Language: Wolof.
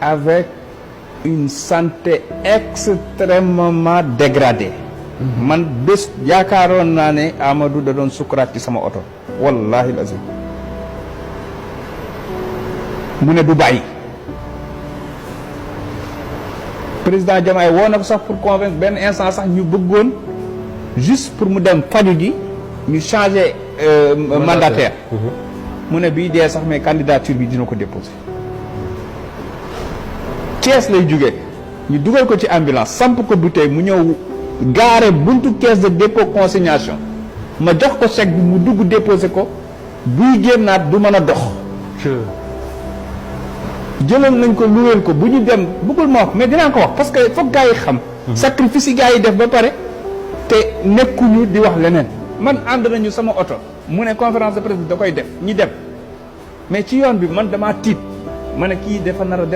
avec une santé extrêmement dégradée. man bés yaakaaroon naa ne Amadou da doon sukuraat ci sama oto wallahi lazim mu ne du bàyyi président Diomaye woo na ko sax pour convaincre benn instant sax ñu bëggoon juste pour mu dem faju ji ñu changer mandataire mu ne bii dee sax mais candidature bi dina ko déposer Thiès lay jógee ñu dugal ko ci ambulance samp ko bouteille mu ñëw gaare buntu caisse de dépôt consignation ma jox ko chèque bi mu dugg déposer ko buy génnaat du mën a dox jëloon nañ ko luweel ko bu ñu dem bëggul ma wax mais dinaa ko wax parce que foog gars yi xam sacrifice yi gars yi def ba pare te nekkuñu di wax leneen man ànd nañu sama oto mu ne conférence de presse bi da koy def ñi dem mais ci yoon bi man damaa tiit ma ne kii dafa nar a